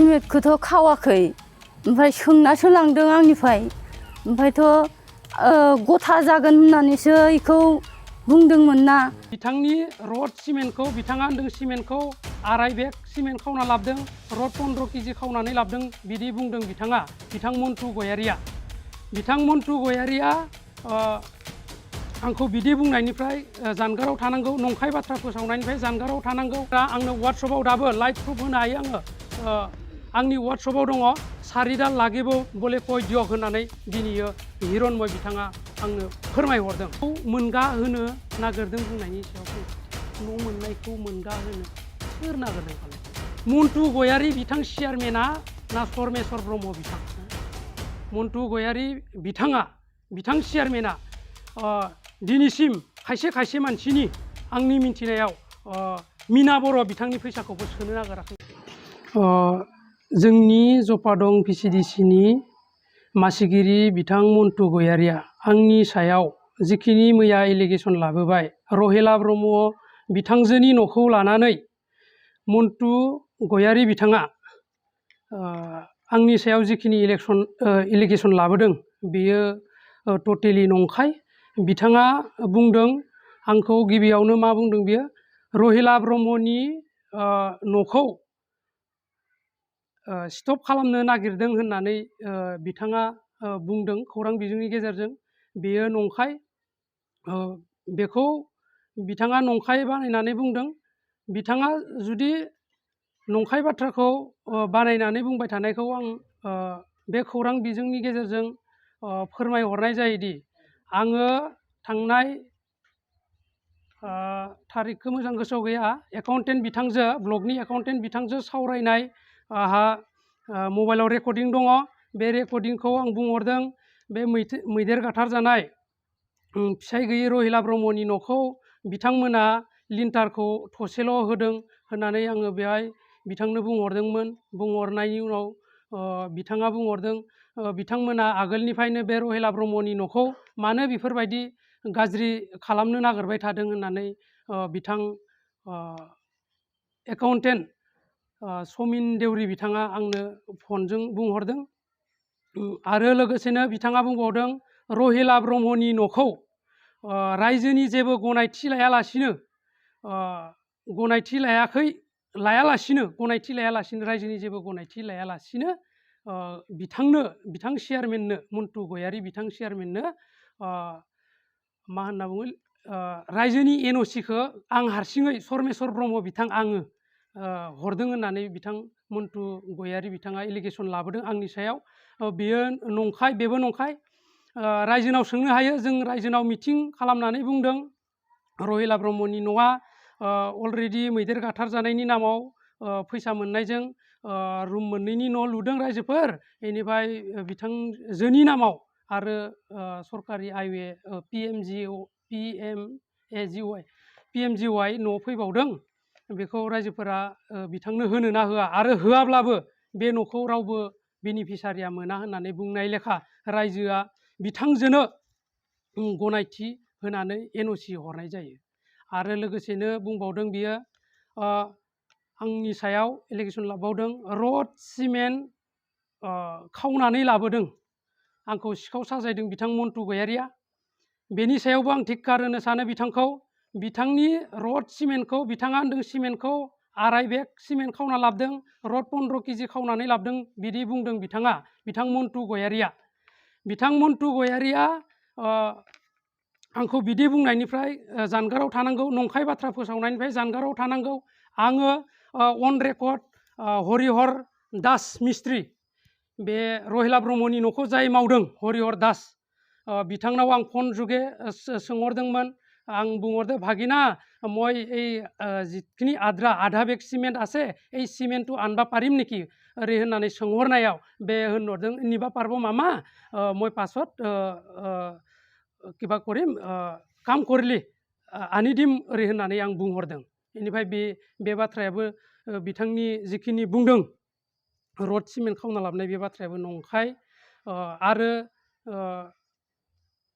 सिमेन्टखौथ' खावाखै ओमफ्राय सोंनासो लांदों आंनिफ्राय ओमफ्रायथ' गथा जागोन होननानैसो इखौ बुंदोंमोन ना। बिथांनि रड सिमेन्टखौ बिथाङा होनदों सिमेन्टखौ 2.5 बेग सिमेन्ट खावना लाबोदों, रड 15 केजि खावनानै लाबोदों बिदि बुंदों बिथाङा, बिथां मन्टु गयारिया। बिथां मन्टु गयारिया आंखौ बिदि बुंनायनिफ्राय जानगाराव थानांगौ, नंखाय बाथ्रा फोसावनायनिफ्राय जानगाराव थानांगौ। दा आंनो वाट्सएपआव दाबो लाइभ प्रुफ होनो हायो आङो। आंनि वाट्सएपआव दङ सारिदाल लागिबो बले कय दियक होननानै दिनैयो हिरनमय बिथाङा आंनो फोरमायहरदों। मोनगा होनो नागिरदों बुंनायनि सायाव न' मोननायखौ मोनगा होनो सोर नागिरदों फालाय? मन्टु गयारि बिथां चेयारमेना ना सरमेश्वर ब्रह्म बिथां? मन्टु गयारि बिथाङा, बिथां चेयारमेना दिनैसिम खायसे मानसिनि आंनि मिन्थिनायाव मिना बर' बिथांनि फैसाखौबो सोनो नागिराखै। जोंनि जफादं VCDCनि मासिगिरि बिथां मन्टु गयारिया आंनि सायाव जिखिनि मैया एलिगेसन लाबोबाय, रहेला ब्रह्म बिथांजोनि न'खौ लानानै मन्टु गयारि बिथाङा आंनि सायाव जिखिनि एलिगेसन लाबोदों बेयो टटेलि नंखाय। बिथाङा बुंदों आंखौ गिबियावनो मा बुंदों बियो, रहेला ब्रह्मनि न'खौ स्टप खालामनो नागिरदों होननानै बिथाङा बुंदों खौरां बिजोंनि गेजेरजों। बेयो नंखाय। बेखौ बिथाङा नंखाय बानायनानै बुंदों। बिथाङा जुदि नंखाय बाथ्राखौ बानायनानै बुंबाय थानायखौ आं बे खौरां बिजोंनि गेजेरजों फोरमायहरनाय जायोदि आङो थांनाय थारिखखौ मोजां गोसोआव गैया, एकाउन्टेन्ट बिथांजो, ब्लगनि एकाउन्टेन्ट बिथांजो सावरायनाय आंहा मबाइलाव रेकर्डिं दङ। बे रेकर्डिंखौ आं बुंहरदों बे मैदेर गाथारजानाय फिसाय गैयै रहेला ब्रह्मनि न'खौ बिथांमोना लिन्टारखौ थसेल' होदों होननानै आङो बेहाय बिथांनो बुंहरदोंमोन। बुंहरनायनि उनाव बिथाङा बुंहरदों बिथांमोना आगोलनिफ्रायनो बे रहेला ब्रह्मनि न'खौ मानो बेफोरबायदि गाज्रि खालामनो नागिरबाय थादों होननानै बिथां एकाउन्टेन्ट समिन देउरि बिथाङा आंनो फनजों बुंहरदों। आरो लोगोसेनो बिथाङा बुंबावदों रहेला ब्रह्मनि न'खौ रायजोनि जेबो गनायथि लायालासिनो रायजोनि जेबो गनायथि लायालासिनो बिथां चेयारमेननो, मन्टु गयारि बिथां चेयारमेननो मा होनना बुङो, रायजोनि NOC-खौ आं हारसिङै सरमेश्वर ब्रह्म बिथां आङो हरदों होननानै बिथां मन्टु गयारि बिथाङा एलिगेसन लाबोदों आंनि सायाव। बेयो नंखाय, बेबो नंखाय। रायजोनाव सोंनो हायो, जों रायजोनाव मिटिं खालामनानै बुंदों रहेला ब्रह्मनि न'आ अलरेडि मैदेर गाथारजानायनि नामाव फैसा मोननायजों रुम मोननैनि न' लुदों रायजोफोर, बेनिफ्राय बिथांजोनि नामाव आरो सरकारि हाइवे PMGY न' फैबावदों। बेखौ रायजोफोरा बिथांनो होनो ना होआ, आरो होआब्लाबो बे न'खौ रावबो बेनिफिसारिया मोना होननानै बुंनाय लेखा रायजोआ बिथांजोनो गनायथि होनानै NOC हरनाय जायो। आरो लोगोसेनो बुंबावदों बियो आंनि सायाव एलिगेसन लाबावदों रड सिमेन्ट खावनानै लाबोदों, आंखौ सिखाव साजायदों बिथां मन्टु गयारिया। बेनि सायावबो आं धिक्कार होनो सानो बिथांखौ। बिथांनि रड सिमेन्टखौ बिथाङा होनदों सिमेन्टखौ 2.5 बेग सिमेन्ट खावना लाबोदों, रड 15 केजि खावनानै लाबोदों बिदि बुंदों बिथाङा, बिथां मन्टु गयारिया। बिथां मन्टु गयारिया आंखौ बिदि बुंनायनिफ्राय जानगाराव थानांगौ, नंखाय बाथ्रा फोसावनायनिफ्राय जानगाराव थानांगौ। आङो अन रेकर्ड हरिहर दास मिस्ट्रि, बे रहेला ब्रह्मनि न'खौ जाय मावदों हरिहर दास, बिथांनाव आं फन जुगे सोंहरदोंमोन। आं बुंहरदो भागिना মই এই जिखिनि आधा बेग सिमेन्ट আছে এই सिमेन्टটো आनबा पारिम नेকি ओरै होननानै सोंहरनायाव बे होनहरदों निबा पारबो मामा, মই पाছত किबा करिम काम करलि आनि दिम ओरै होननानै आं बुंहरदों। बेनिफ्राय बे बाथ्रायाबो बिथांनि जिखिनि बुंदों रड सिमेन्ट खावना लाबोनाय बे बाथ्रायाबो नंखाय। आरो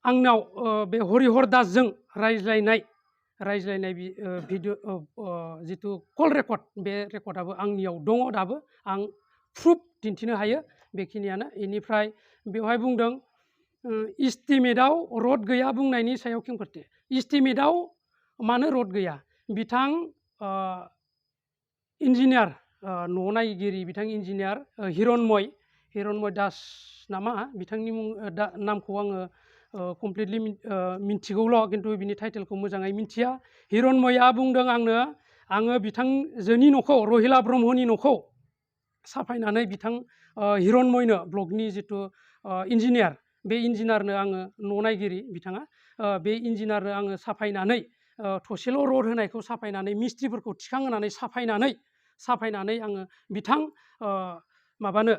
आंनाव बे हरिहर दासजों रायज्लायनाय भिडिअ जिथु कल रेकर्ड, बे रेकर्डआबो आंनियाव दङ दाबो। आं प्रुफ दिन्थिनो हायो बेखिनियानो। इनिफ्राय बेवहाय बुंदों इस्टिमेटआव रड गैया बुंनायनि सायाव खेंफोरथि। इस्टिमेटआव मानो रड गैया? बिथां इन्जिनियार न' नायगिरि बिथां इन्जिनियार हिरण्मय दास नामा बिथांनि नामखौ आङो कमप्लिटलि मिन्थिगौल' खिन्थु बिनि टाइटेलखौ मोजाङै मिन्थिया। हिरण्मयआ बुंदों आङो बिथांजोनि न'खौ रहिला ब्रह्मनि न'खौ साफायनानै बिथां हिरण्मयनो ब्लकनि जिथु इन्जिनियार बे इन्जिनियारनो आङो न' नायगिरि बिथाङा बे इन्जिनियारनो आङो साफायनानै थसेल' रड होनायखौ साफायनानै मिस्ट्रिफोरखौ थिखांहोनानै साफायनानै आङो बिथां माबानो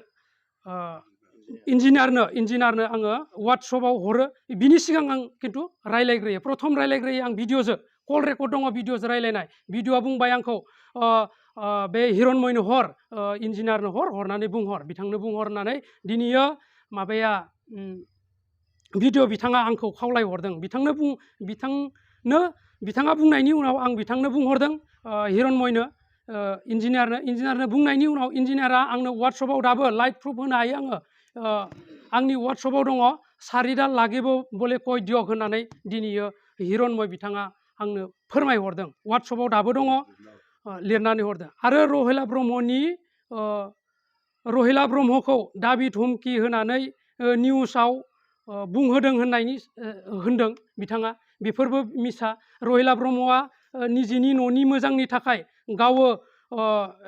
इन्जिनियारनो आङो वाट्सएपआव हरो। बिनि सिगां आं खिन्थु रायलायग्रोयो, प्रथम रायलायग्रोयो आं भिडिअ'जों, कल रेकर्ड दङ भिडिअ'जों रायलायनाय। भिडिअ'आ बुंबाय आंखौ बे हिरण्मयनो इन्जिनियारनो हरनानै बुंहर, बिथांनो बुंहर होननानै दिनैयो माबाया भिडिअ' बिथाङा आंखौ खावलायहरदों। बिथाङा बुंनायनि उनाव आं बिथांनो बुंहरदों हिरण्मयनो इन्जिनियारनो बुंनायनि उनाव इन्जिनियारा आंनो वाट्सएपआव दाबो लाइभ प्रुफ होनो हायो आङो। आंनि वाट्सएपआव दङ सारिदाल लागेबो बले कय दियक होननानै दिनैयो हिरण्मय बिथाङा आंनो फोरमायहरदों, वाट्सएपआव दाबो दङ लिरनानै हरदों। आरो रहिला ब्रह्मखौ दाबि धमकि होनानै निउसाव बुंहोदों होनदों बिथाङा, बेफोरबो मिसा। रहिला ब्रह्मआ निजेनि न'नि मोजांनि थाखाय गावो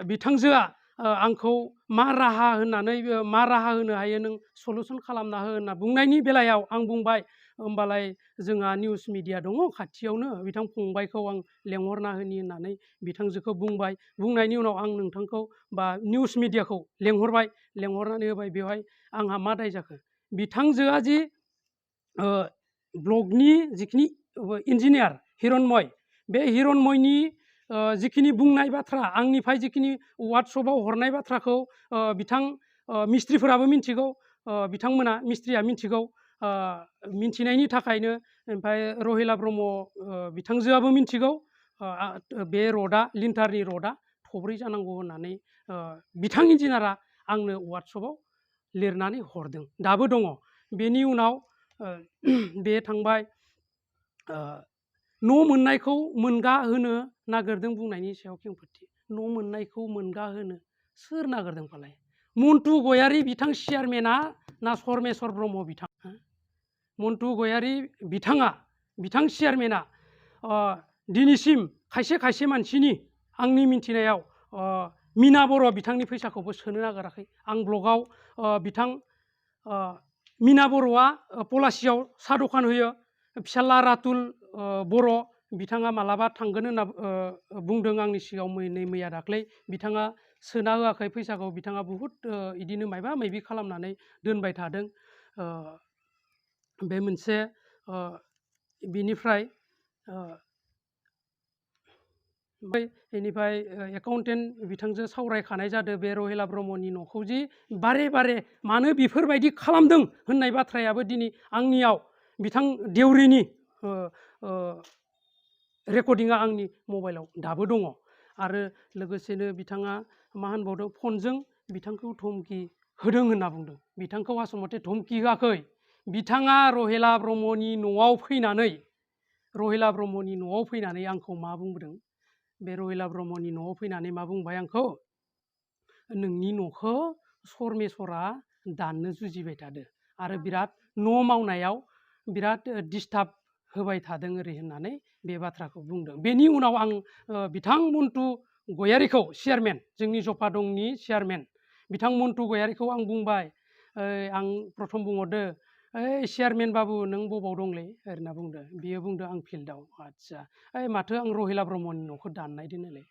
बिथांजोआ आंखौ मा राहा होनो हायो नों सलुसन खालामना हो होनना बुंनायनि बेलायाव आं बुंबाय होमबालाय जोंहा निउस मिडिया दङ खाथियावनो, बिथां फंबायखौ आं लेंहरना होनि होननानै बिथांजोखौ बुंबाय। बुंनायनि उनाव आं नोंथांखौ बा निउस मिडियाखौ लेंहरनानै होबाय। बेवहाय आंहा मा दाय जाखो? बिथांजोआ जि ब्लकनि जिखिनि इन्जिनियार हिरण्मय, बे हिरण्मयनि जिखिनि बुंनाय बाथ्रा, आंनिफ्राय जिखिनि वाट्सएपआव हरनाय बाथ्राखौ बिथां मिस्ट्रिफोराबो मिन्थिगौ, बिथांमोना मिस्ट्रिया मिन्थिगौ। मिन्थिनायनि थाखायनो ओमफ्राय रहिला ब्रह्म बिथांजोआबो मिन्थिगौ बे रडआ लिन्टारनि रडआ थब्रै जानांगौ होननानै बिथां इन्जिनियारा आंनो वाट्सएपआव लिरनानै हरदों, दाबो दङ। बेनि उनाव बे थांबाय न' मोननायखौ मोनगा होनो नागिरदों बुंनायनि सायाव खेंफोरथि। न' मोननायखौ मोनगा होनो सोर नागिरदों फालाय? मन्टु गयारि बिथां चेयारमेना ना सरमेश्वर ब्रह्म बिथां? मन्टु गयारि बिथां चेयारमेना दिनैसिम खायसे मानसिनि आंनि मिन्थिनायाव मिना बर' बिथांनि फैसाखौबो सोनो नागिराखै। आं ब्लगाव बिथां मिना बर'आ पलासियाव साहा दखान होयो, फिसाला रातुल बर' बिथाङा मालाबा थांगोन होनना बुंदों आंनि सिगाङाव मैया दाख्लै। बिथाङा सोना होआखै फैसाखौ, बिथाङा बुहुद बिदिनो मायबा मायबि खालामनानै दोनबाय थादों। बे मोनसे बिनिफ्राय बेनिफ्राय एकाउन्टेन्ट बिथांजों सावरायखानाय जादों बे रहिला ब्रह्मनि न'खौ जि बारे मानो बेफोरबायदि खालामदों होननाय बाथ्रायाबो दिनै आंनियाव बिथां देउरिनि रेकर्डिंआ आंनि मबाइलाव दाबो दङ। आरो लोगोसेनो बिथाङा मा होनबावदों, फनजों बिथांखौ धमकि होदों होनना बुंदों। बिथांखौ आसलथे धमकि होआखै, बिथाङा रहिला ब्रह्मनि न'आव फैनानै आंखौ मा बुंदों? बे रहिला ब्रह्मनि न'आव फैनानै मा बुंबाय आंखौ? नोंनि न'खौ सरमेश्वरा दाननो जुजिबाय थादों आरो बिराद न' मावनायाव बिराद डिस्टार्ब होबाय थादों ओरै होननानै बे बाथ्राखौ बुंदों। बेनि उनाव आं बिथां मन्टु गयारिखौ, चेयारमेन, जोंनि जफादंनि चेयारमेन बिथां मन्टु गयारिखौ आं बुंबाय, आं प्रथम बुंहरदो, चेयारमेन बाबु नों बबाव दंलै ओरैना बुंदो। बियो बुंदों आं फिल्डआव। आदसा, माथो आं रहिला ब्रह्मनि न'खौ दाननाय दोनोलै?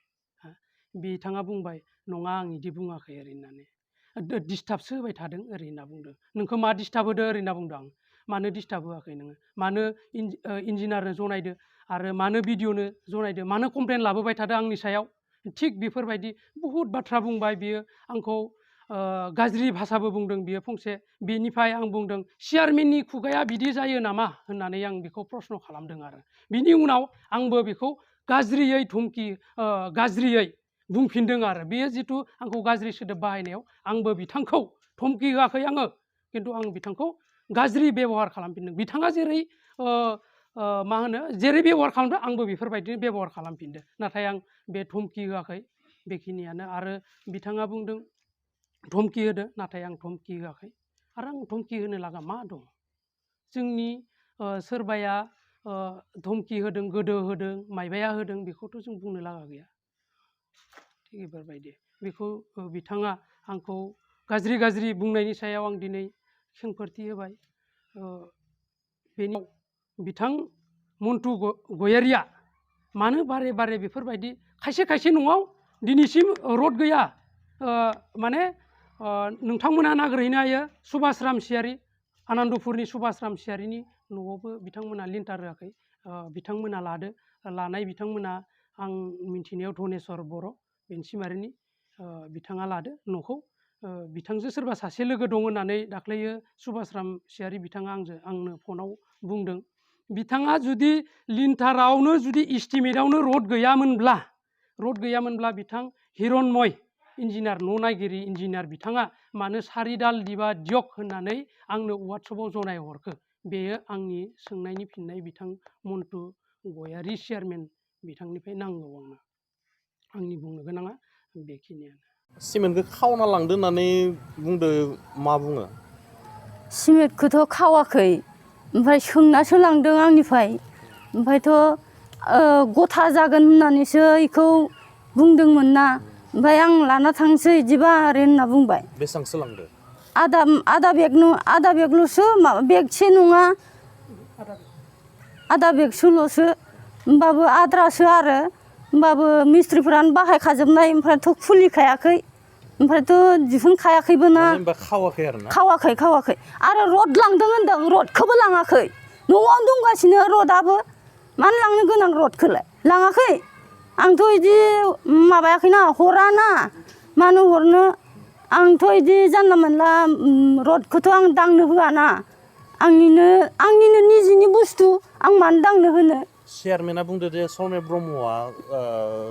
बिथाङा बुंबाय नङा आं बिदि बुङाखै ओरै होननानै, डिस्टार्बसो होबाय थादों ओरै होनना बुंदों। नोंखौ मा डिस्टार्ब होदो ओरै होनना बुंदों आं। मानो डिस्टार्ब होआखै नोङो? मानो इन्जिनियारनो जनायदो आरो मानो भिडिअनो जनायदो? मानो कमप्लेन लाबोबाय थादों आंनि सायाव? थिग बेफोरबायदि बहुद बाथ्रा बुंबाय बियो आंखौ, गाज्रि भाषाबो बुंदों बियो फंसे। बेनिफ्राय आं बुंदों चेयारमेननि खुगाया बिदि जायो नामा होननानै आं बेखौ प्रश्न खालामदों। आरो बिनि उनाव आंबो बेखौ गाज्रियै बुंफिनदों आरो बेयो जिथु आंखौ गाज्रि सोदोब बाहायनायाव आंबो बिथांखौ धमकि होआखै आङो खिन्थु आं बिथांखौ गाज्रि बेबहार खालामफिनदों बिथाङा जेरै मा होनो जेरै बेबहार खालामदों आंबो बेफोरबायदिनो बेबहार खालामफिनदों नाथाय आं बे धमकि होआखै बेखिनियानो आरो बिथाङा बुंदों धमकि होदो नाथाय आं धमकि होआखै आरो आं धमकि होनो लागा मा दं जोंनि सोरबाया धमकि होदों गोदो होदों माइबाया होदों बेखौथ' जों बुंनो लागा गैया थिग बेफोरबायदि बेखौ बिथाङा आंखौ गाज्रि बुंनायनि सायाव आं दिनै खेंफोरथि होबाय बेनि बिथां मन्टु गयारिया मानो बारे बारे बेफोरबायदि खायसे न'आव दिनैसिम रड गैया माने नोंथांमोना नागिरहैनो हायो सुभाष रामसियारि आनन्दपुरनि सुभाष रामसियारिनि न'आवबो बिथांमोना लिन्टार होआखै बिथांमोना लानाय बिथांमोना आं मिन्थिनायाव धनेस्वर बर' बेंसिमारिनि बिथाङा लादो न'खौ बिथांजों सोरबा सासे लोगो दं होननानै दाख्लैयो सुभाष रामसियारि बिथाङा आंनो फनाव बुंदों बिथाङा जुदि लिन्टारावनो जुदि इस्टिमेटआवनो रड गैयामोनब्ला बिथां हिरनमय इन्जिनियार न' नायगिरि इन्जिनियार बिथाङा मानो सारिदाल दिबा दियक होननानै आंनो वाट्सएपआव जनाय हरखो बेयो आंनि सोंनायनि फिननाय बिथां मन्टु गयारि चेयारमेन बिथांनिफ्राय नांगौ आंनि बुंनो गोनाङा बेखिनियानो सिमेन्टखौ खावना लांदो होननानै बुंदो मा बुङो सिमेन्टखौथ' खावाखै ओमफ्राय सोंनासो लांदों आंनिफ्राय ओमफ्रायथ' गथा जागोन होननानैसो बेखौ बुंदोंमोन ना ओमफ्राय आं लाना थांसै बिदिबा आरो होनना बुंबाय बेसेबांसो लांदो आधा बेगल'सो माबा बेगसे नङा आधा बेगसोल'सो होमबाबो आद्रासो आरो होमबाबो मिस्थ्रिफोरानो बाहायखाजोबनाय ओमफ्रायथ' खुलिखायाखै ओमफ्रायथ' दिहुनखायाखैबो ना खावाखै आरो ना खावाखै आरो रड लांदों होनदों रडखौबो लाङाखै न'आवनो दंगासिनो रडआबो मानो लांनो गोनां रडखौलाय लाङाखै आंथ' बिदि माबायाखैना हराना मानो हरनो आंथ' बिदि जानला मोनला रडखौथ' आं दांनो होआना आंनिनो निजिनि बुस्थु आं मानो दांनो होनो चेयारमेना बुंदो जे सरमेन ब्रह्मआ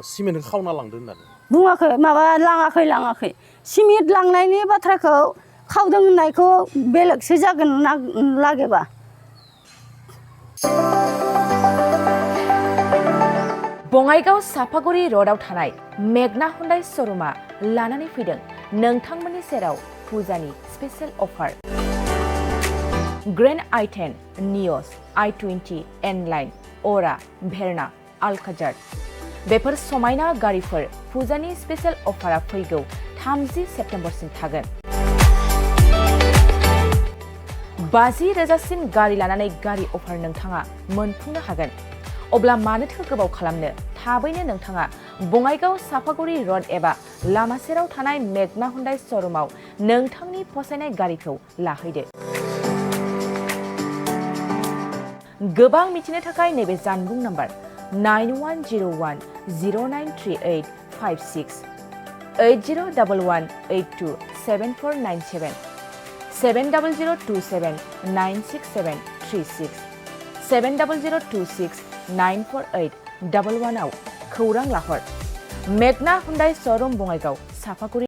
सिमेन्टखौ खावना लांदो होननानै बुङाखै माबा लाङाखै सिमेन्ट लांनायनि बाथ्राखौ खावदों होननायखौ बेलेगसो जागोन लागेबा बङाइगाव सापागुरि र'डआव थानाय मेगना हुन्डाइ श'रुमा लानानै फैदों नोंथांमोननि सेराव फुजानि स्पेशेल अफार ग्रेन्ड i10 नियस i20 N-लाइन अरा भेरना आल्काजार बेफोर समायना गारिफोर फुजानि स्पेशेल अफारा फैगौ 30 सेप्तेम्बरसिम थागोन 50,000सिम गारि लानानै गारि अफार नोंथाङा मोनफुंनो हागोन अब्ला मानोथो गोबाव खालामनो थाबैनो नोंथाङा बङाइगाव सापागुरि र'ड एबा लामा सेराव थानाय मेगना हुन्डाइ श'रुमाव नोंथांनि फसायनाय गारिखौ लाहैदो गोबां मिथिनो थाखाय नैबे जानबुं नाम्बार 9101093856 8011827497 700279673 70026948111 आव खौरां लाहर मेगना हुन्डाइ श'रुम बङाइगाव सापागुरि